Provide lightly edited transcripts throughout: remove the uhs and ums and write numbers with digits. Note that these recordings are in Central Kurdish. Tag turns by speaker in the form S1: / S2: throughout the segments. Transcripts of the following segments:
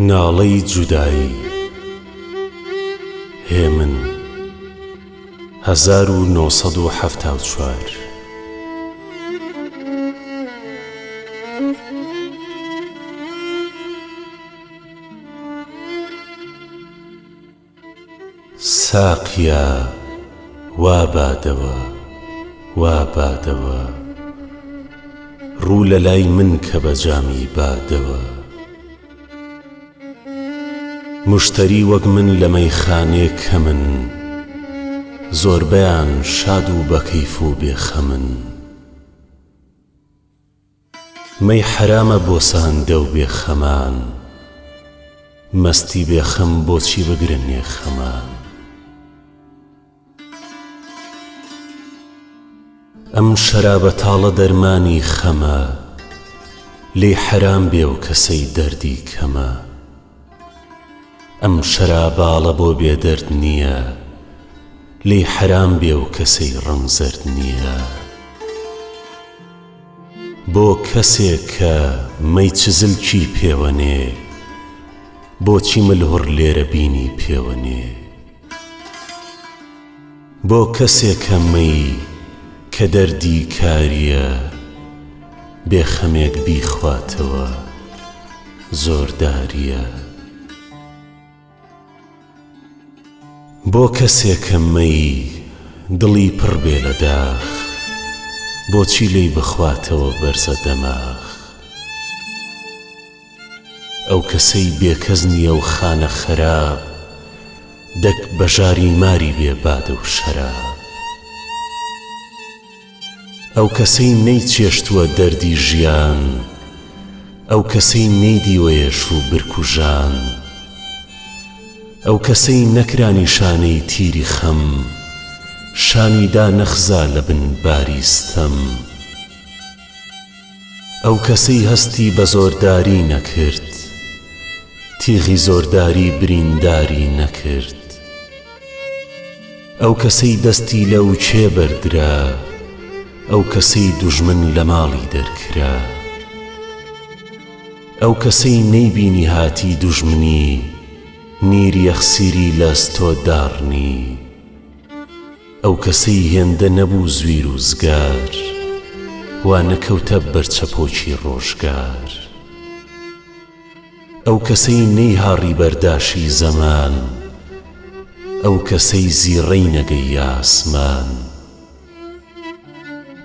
S1: ناڵەی جودایی هێمن 1974. ساقیا وا بادەوە وا بادەوە ڕوو لە لای من کە بە جامی بادەوە موشتەری وەک من لە مەیخانێ کەمن زۆربەیان شاد و بە کەیف و بێ خەمن. مەی حەرامە بۆ ساندە و بێ خەمان مەستی بێ خەم بۆچی بگرن نێ خەمان. ئەم شەرابە تاڵە دەرمانی خەمە لێی حەرام بێ و کەسەی دەردی کەمە. ئەم شەراباڵە بۆ بێ دەرد نییە لێی حەرام بێ و کەسەی ڕەنگ زەرد نییە. بۆ کەسێ کە مەی چزلکی پێوە نێ بۆچی ملهوڕ لێرە بینی پێوە نێ. بۆ کەسێ کە مەی کە دەردی کارییە بێ خەمێک بیخواتەوە زۆردارییە. بۆ کەسێ کە مەی دڵی پڕ بێ لە داخ بۆچی لێی بخواتەوە بەرزە دەماخ. ئەو کەسەی بێکەس نییە و خانە خەراب دەک بە ژاری ماری بێ بادە و شەراب. ئەو کەسەی نەیچێشتووە دەردی ژیان ئەو کەسەی نەیدیوە ێش و برک و ژان. ئەو کەسەی نەکرا نیشانەی تیری خەم شانی دانەخزا لە بن باری ستەم. ئەو کەسەی هەستی بە زۆرداری نەکرد، تیغی زۆرداری برینداری نەکرد. ئەو کەسەی دەستی لە وکێ بەردرا، ئەو کەسەی دوژمن لە ماڵی دەرکرا. ئەو کەسەی نەیبینی هاتی دوژمنی، نیر یەخسیری لە ئەستۆ داڕنی. ئەو کەسەی هێندە نەبوو زویر و زگار، وا نەکەوتە بەر چەپۆکی ڕۆژگار. ئەو کەسەی نەیهاڕی بەرداشی زەمان، ئەو کەسەی زیڕەی نەگەییە ئاسمان.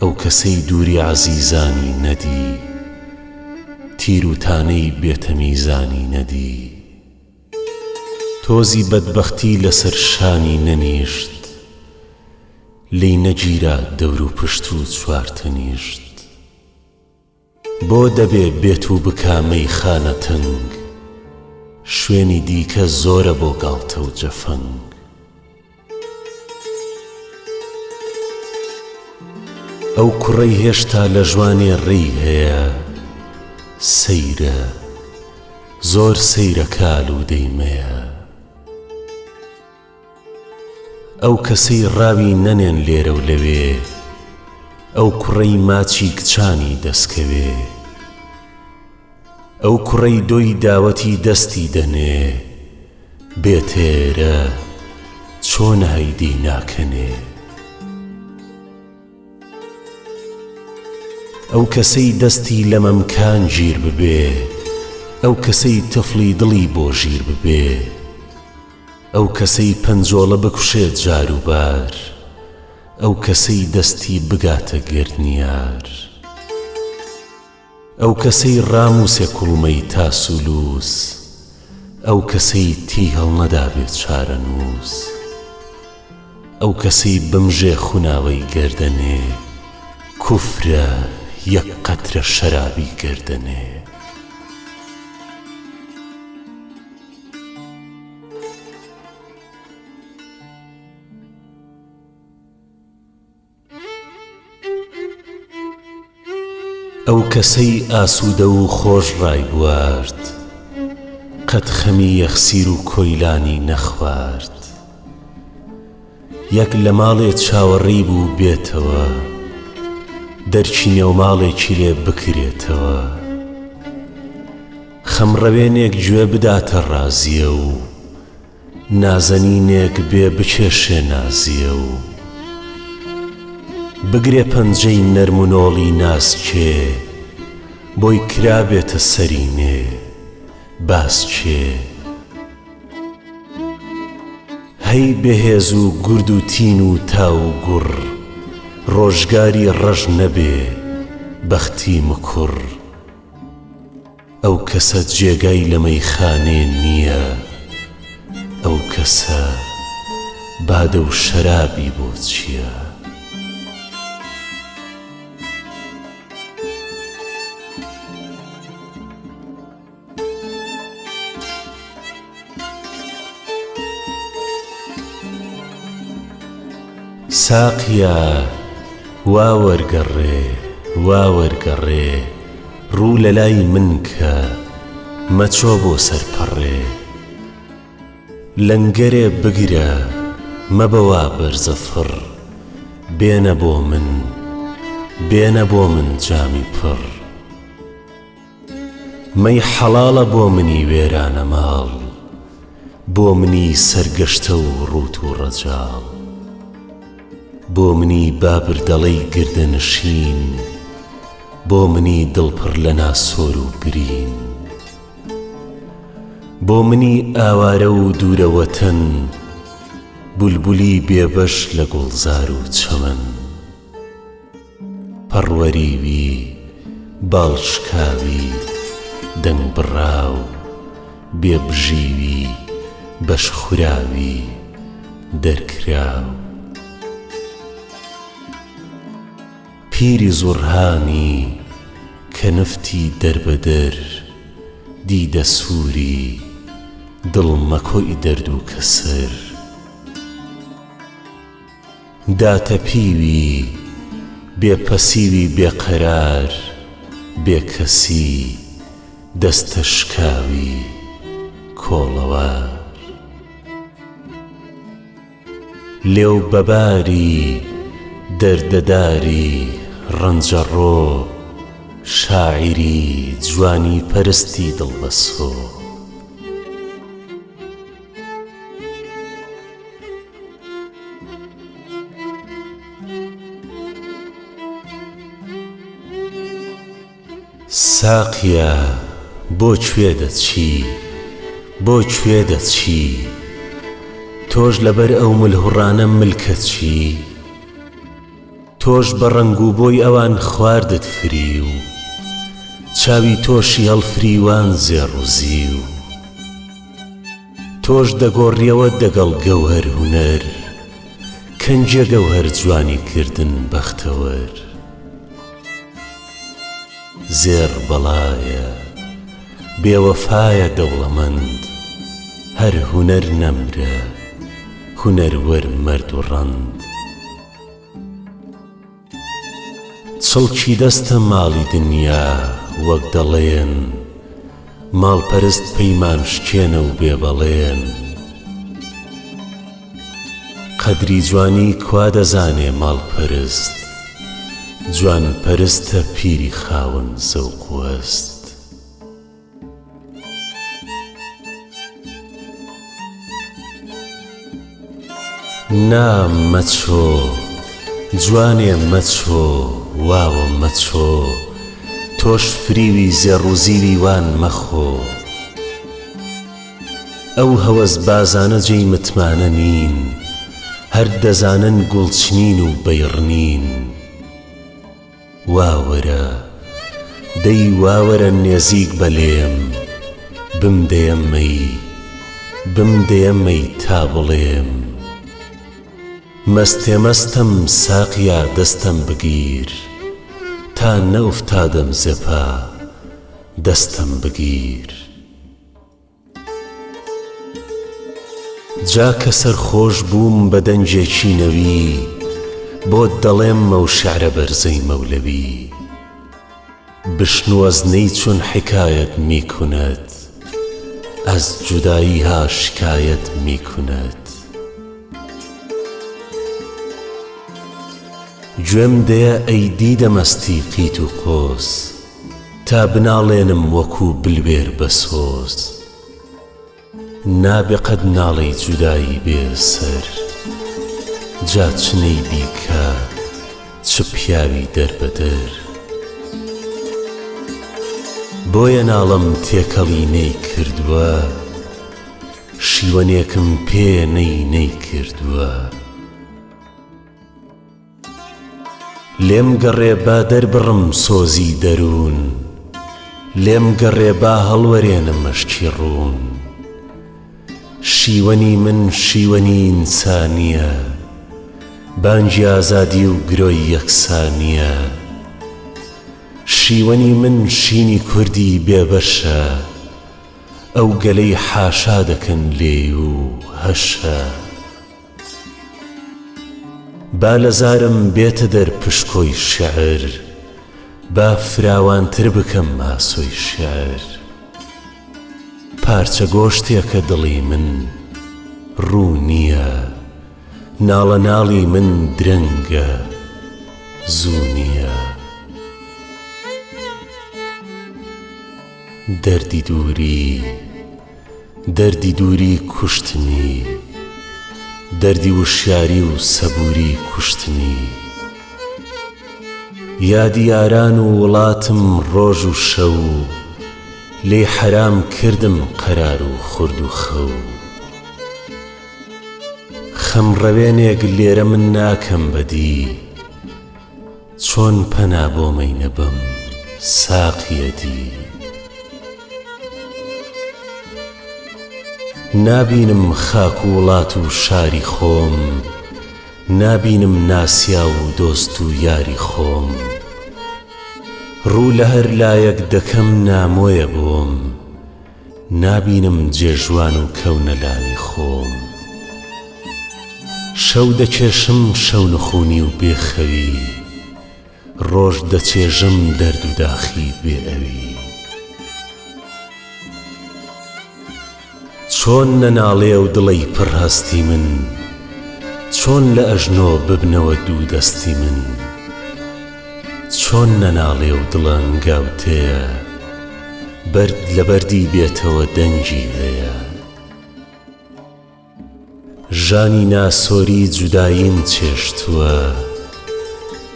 S1: ئەو کەسەی دووری عەزیزانی نەدی، تیر و تانەی بێتە میزانی نەدی. تۆزی بەدبەختی لەسەر شانی نەنیشت، لێی نەگیرا دەور و پشت و چوارتەنیشت. بۆ دەبێ بێت و بکا مەیخانە تەنگ، شوێنی دیکە زۆرە بۆ گاڵتە و جەفەنگ. ئەو کوڕەی هێشتا لە ژوانێ ڕێی هەیە سەیرە زۆر سەیرە کە ئالوودەی مەیە. ئەو کەسەی ڕاوی نەنێن لێرە و لەوێ ئەو کوڕەی ماچی کچانی دەسکەوێ. ئەو کوڕەی دۆی داوەتی دەستی دەنێ بێ تێرە چۆنە هەیدی ناکەنێ. ئەو کەسەی دەستی لە مەمکان گیر ببێ ئەو کەسەی تفڵی دڵی بۆ ژیر ببێ ئەو کەسەی پەنجۆڵە بکوشێ جاروبار ئەو کەسەی دەستی بگاتە گەرنیار. ئەو کەسەی ڕامووسێ کوڵمەی تاس و لووس ئەو کەسەی تێی هەڵنەدابێ چارەنووس ئەو کەسەی بمژێ خوناوەی گەردەنێ کوفرە یەک قەترە شەرابی گەردەنێ. ئەو کەسەی ئاسوودە و خۆش ڕایبوارد، قەت خەمی یەخسیر و کۆیلانی نەخوارد. یەک لە ماڵێ چاوەڕێی بوو بێتەوە، دەرکی نێوماڵێکی لێ بکرێتەوە. خەمڕەوێنێک گوێ بداتە ڕازیە و نازەنینێک بێ بکێشێ نازیە و بگرێ پەنجەی نەرمونۆڵی ناسکێ بۆی کرابێتە سەرینێ باسکێ. هەی بێهێز و گورد و تین و تاو و گوڕ ڕۆژگاری ڕەش نەبێ بەختی مکوڕ. ئەو کەسە جێگای لە مەیخانێ نییە ئەو کەسە بادە و شەرابی بۆ چییە؟ ساقیا وا وەرگەڕێ، وا وەرگەڕێ، ڕوو لە لای من کە، مەچۆ بۆ سەر پەڕێ. لەنگەرێ بگرە، مەبە وا بەرزە فڕ، بێنە بۆ من، بێنە بۆ من جامی پڕ. مەی حەڵاڵە بۆ منی وێرانە ماڵ، بۆ منی سەرگەشتە و ڕووت و ڕەجاڵ. بۆ منی بابردەڵەی گردەنشین، بۆ منی دڵ پڕ لە ناسۆر و برین. بۆ منی ئاوارە و دوورە وەتەن، بولبولی بێبەش لە گوڵزار و چەمەن. پەڕوەریوی، باڵ شکاوی، دەنگ بڕاو، بێ بژیوی، بەش خوراوی، دەرکراو. پیری زوڕهانی، کەنفتی دەربەدەر، دیدە سووری، دڵ مەکۆی دەرد و کەسەر. داتەپیوی، بێ پەسیوی بێ قەرار، بێ کەسی، دەستە شکاوی، کۆڵەوار. لێو بە باری، دەردەداری، ڕەنجەڕۆ، شاعیری جوانی پەرستی دڵ بەسۆ. ساقیا بۆ کوێ دەچی، بۆ کوێ دەچی؟ تۆش لەبەر ئەو ملهوڕانە ملکەچی؟ تۆش بە ڕەنگ و بۆی ئەوان خواردت فریو، چاوی تۆشی هەڵفریوان زێڕ و زیو. تۆش دەگۆڕیەوە دەگەڵ گەوهەر هونەر، کەنگێ گەوهەر جوانی کردن بەختەوەر. زێڕ بەڵایە، بێوەفایە دەوڵەمەند، هەر هونەر نەمرە، هونەروەر مەرد و ڕەند. چڵکی دەستە ماڵی دنیا وەک دەڵێن، ماڵپەرست پەیمان شکێنە و بێ بەڵێن. قەدری جوانی کوا دەزانێ ماڵپەرست، جوان پەرستە پیری خاوەن زەوق و هەست. نا مەچۆ جوانێ مەچۆ واوە مەچۆ تۆش فریوی زێڕ و زیوی وان مەخۆ ئەو هەوەسبازانە جێی متمانە نین هەر دەزانن گوڵچنین و بەیڕنین. وا وەرە، دەی وا وەرە نێزیک بە لێم، بمدەیە مەی، بمدەیە مەی تا بڵێم. مەستێ مەستم ساقیا دەستم بگیر، تا نەئوفتادم زێ پا، دەستم بگیر. جا کە سەرخۆش بووم بە دەنگێکی نەوی بۆت دەڵێم ئەو شعرە بەرزەی مەولەوی بشنو از نی چون حکایت می کند از جدایی ها شکایت می کند گوێم دەیە ئەی دیدە مەستی قیت و قۆز. تا بناڵێنم وەکوو بلوێر بە سۆز. نابێ قەت ناڵەی جودایی بێ سەر. جا چ نەی بیکا چ پیاوی دەربەدەر. بۆیە ناڵەم تێکەڵی نەی کردووە. شیوەنێکم پێ نەی نەی کردووە. لێم گەڕێ با دەربڕم سۆزی دەروون لێم گەڕێ با هەڵوەرێنم ئەشکی ڕوون شیوەنی من شیوەنی ئینسانییە بانگی ئازادی و گرۆی یەکسانییە شیوەنی من شینی کوردی بێبەشە ئەو گەلەی حاشا دەکەن لێی و هەشە. با لە زارم بێتە دەر پشکۆی شیعر، با فراوانتر بکەم ئاسۆی شیعر. پارچە گۆشتێکە دڵی من، ڕوو نییە، ناڵەناڵی من درەنگە، زوو نییە. دەردی دووری. دەردی دووری کوشتمی دەردی وشیاری و سەبووری کوشتمی یادی یاران و وڵاتم ڕۆژ و شەو لێی حەرام کردم قەرار و خورد و خەو خەم ڕەوێنێک لێرە من ناکەم بەدی چۆن پەنا بۆ مەی نەبەم ساقیە دی. نابینم خاک و وڵات و شاری خۆم نابینم ناسیاو و دۆست و یاری خۆم ڕوو لە هەر لایەک دەکەم نامۆیە بۆم نابینم جێژوان و کەونەلانی خۆم. شەو دەکێشم شەونخونی و بێ خەوی ڕۆژ دەچێژم دەرد و داخی بێ ئەوی. چۆن نەناڵێ و دڵەی پڕ هەستی من چۆن لە ئەژنۆ ببنەوە دوو دەستی من چۆن نەناڵێ و دڵە ئەنگاوتەیە بەرد لە بەردی بێتەوە دەنگی هەیە. ژانی ناسۆری جوداییم چێشتووە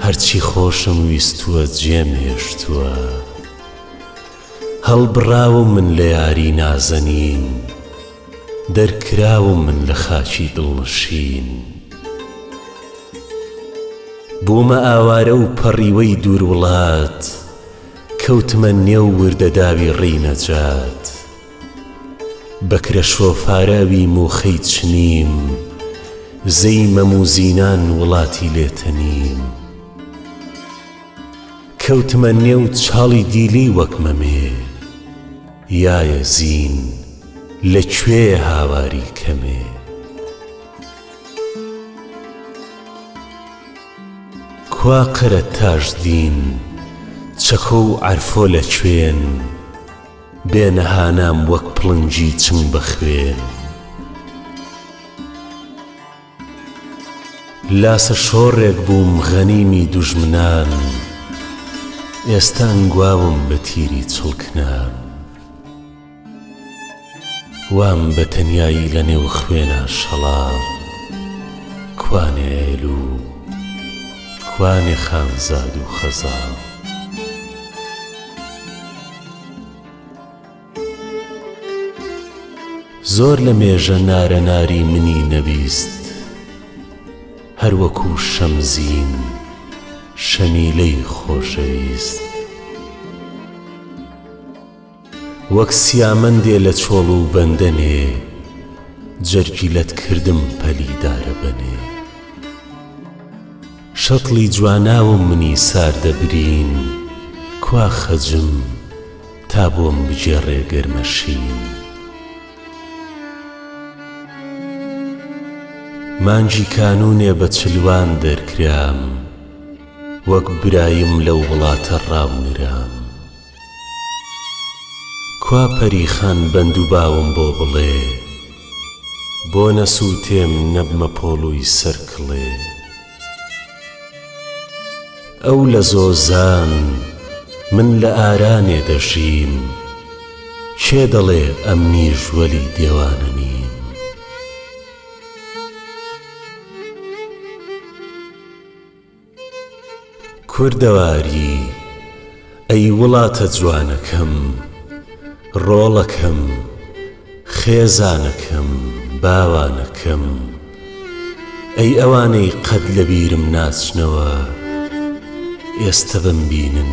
S1: هەرچی خۆشم ویستووە جێم هێشتووە هەڵبڕاوم من لە یاری نازەنین دەرکراوم من لە خاکی دڵنشین بوومە ئاوارە و پەڕیوەی دوور وڵات کەوتمە نێو وردە داوی ڕێی نەجات بەکرە شۆفاراوی موخەی چنیم زێی مەم و زینان وڵاتی لێ تەنیم کەوتمە نێو چاڵی دیلی وەک مەمێ یایە زین لە کوێیە هاواری کەمێ. کوا قەرە تاژدین چەکۆ و عەرفۆ لە کوێن؟ بێنە هانام وەک پڵنگی چنگ بە خوێن. لاسە شۆڕێک بووم غەنیمی دوژمنان ئێستە ئەنگواوم بە تیری چڵکنان. وام بە تەنیایی لە نێو خوێنا شەڵاڵ کوانێ ئێلوو کوانێ خانزاد و خەزاڵ. زۆر لە مێژە نارە ناری منی نەبیست هەر وەکوو شەمزین شەمیلەی خۆشەویست. وەک سیامەندێ لە چۆڵ و بەندەنێ جەرگی لەت کردم پەلی دارەبەنێ. شەتڵی جواناوم منی ساردە برین کوا خەجم تا بۆم بگێڕێ گەرمە شین. مانگی کانوونێ بە چلوان دەرکرام وەک برایم لەو وڵاتە ڕاو نرام. کوا پەریخان بەند و باوم بۆ بڵێ بۆ نەسووتێم نەبمە پۆڵووی سەر کڵێ ئەو لە زۆزان. من لە ئارانێ دەژیم، کێ دەڵێ ئەمنیش وەلی دێوانە نیم؟ کوردەواری، ئەی وڵاتە جوانەکەم، ڕۆڵەکەم، خێزانەکەم، باوانەکەم، ئەی ئەوانەی قەت لە بیرم ناچنەوە، ئێستە بمبینن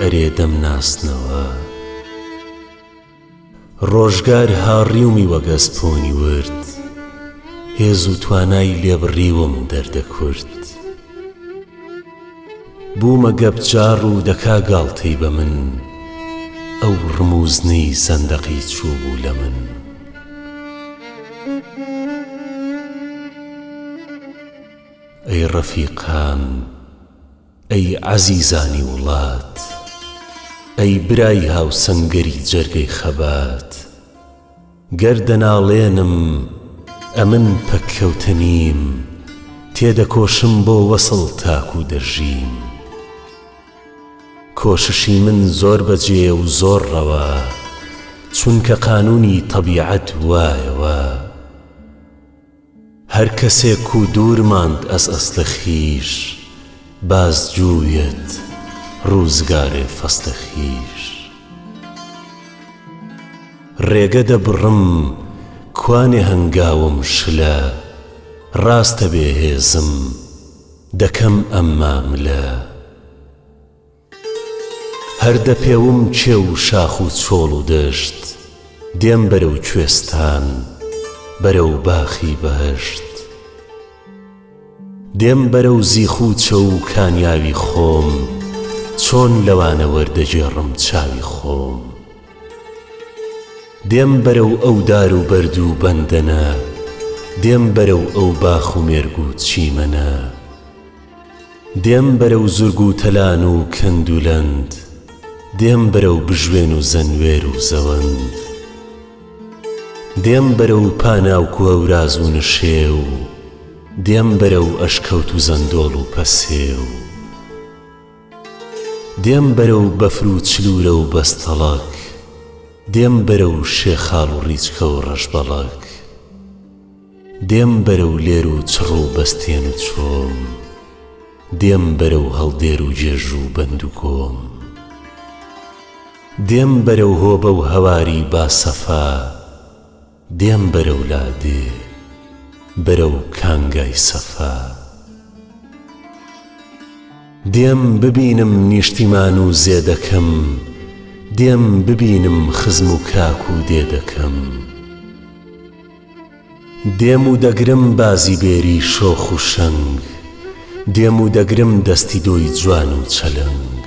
S1: ئەرێ دەمناسنەوە؟ ڕۆژگار هاڕیومی وەک ئەسپۆنی ورد، هێز و توانای لێ بڕیوم دەردە کورد. بوومە گەپجاڕ و دەکا گاڵتەی بە من، ئەو ڕموزنەی زەندەقی چووبوو لە من. ئەی ڕەفیقان! ئەی عەزیزانی وڵات، ئەی برای هاوسەنگەری جەرگەی خەبات، گەر دەناڵێنم ئەمن پەککەوتە نیم، تێدەکۆشم بۆ وەسڵ تاکوو دەژیم. کۆششی من زۆر بەجێیە و زۆر ڕەوا، چونکە قانوونی تەبیعەت وایە وا. هەر کەسێ کو دوور ماند ئەز ئەسل خیش، باز جوید روزگارێ فەسل خیش. رێگە دەبڕم کوانێ هەنگاوم شلە، راستە بێ هێزم دەکەم ئەمما ملە. هەر دەپێوم کێو و شاخ و چۆڵ و دەشت، دێم بەرەو کوێستان، بەرەو باخی بەهەشت. دێم بەرەو زیخ و چەو و کانیاوی خۆم، چۆن لەوانە وەردەگێڕم چاوی خۆم. دێم بەرەو ئەو دار و بەرد و بەندەنە، دێم بەرەو ئەو باخ و مێرگ و چیمەنە. دێم بەرەو زورگ و تەلان و کەند و لەند، دێم بەرەو بژوێن و زەنوێر و زەوەند. دێم بەرەو پاناوک و هەوراز و نشێو، دێم بەرەو ئەشکەوت و زەندۆڵ و پەسێو. دێم بەرەو بەفر و چلوورە و بەستەڵەک، دێم بەرەو شێخاڵ و ڕیچکە و ڕەشبەڵەک. دێم بەرەو لێر و چڕ و بەستێن و چۆم، دێم بەرەو هەڵدێر و گێژ و بەند و گۆم. دێم بەرەو هۆبە و هەواری باسەفا، دێم بەرەو لادێ، بەرەو کانگای سەفا. دێم ببینم نیشتیمان و زێدەکەم، دێم ببینم خزم و کاک و دێدەکەم. دێم و دەگرم بازی بێری شۆخ و شەنگ، دێم و دەگرم دەستی دۆی جوان و چەلەنگ.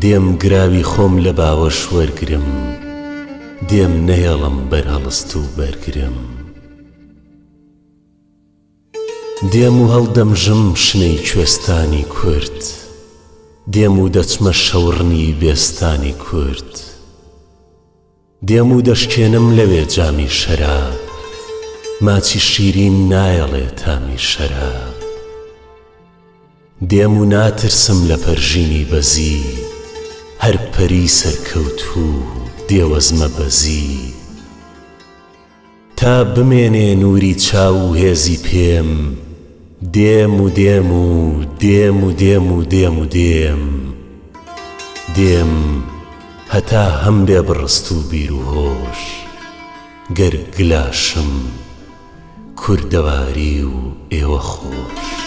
S1: دێم گراوی خۆم لە باوەش وەرگرم، دێم نەهێڵم بەرهەڵست و بەرگرم. دێم و هەڵدەمژم شنەی کوێستانی کورد، دێم و دەچمە شەوڕنی بێستانی کورد. دێم و دەشکێنم لەوێ جامی شەراب، ماچی شیرین نایەڵێ تامی شەراب. دێم و ناترسم لە پەرژینی بەزی، هەر پەری سەرکەوتوو دێوەزمە بەزی. تا بمێنێ نووری چاو و هێزی پێم، دێم و دێم و دێم و دێم و دێم و دێم، دێم هەتا هەم بێ بڕست و بیر و هۆش، گەر گلاشم کوردەواری و ئێوە خۆش.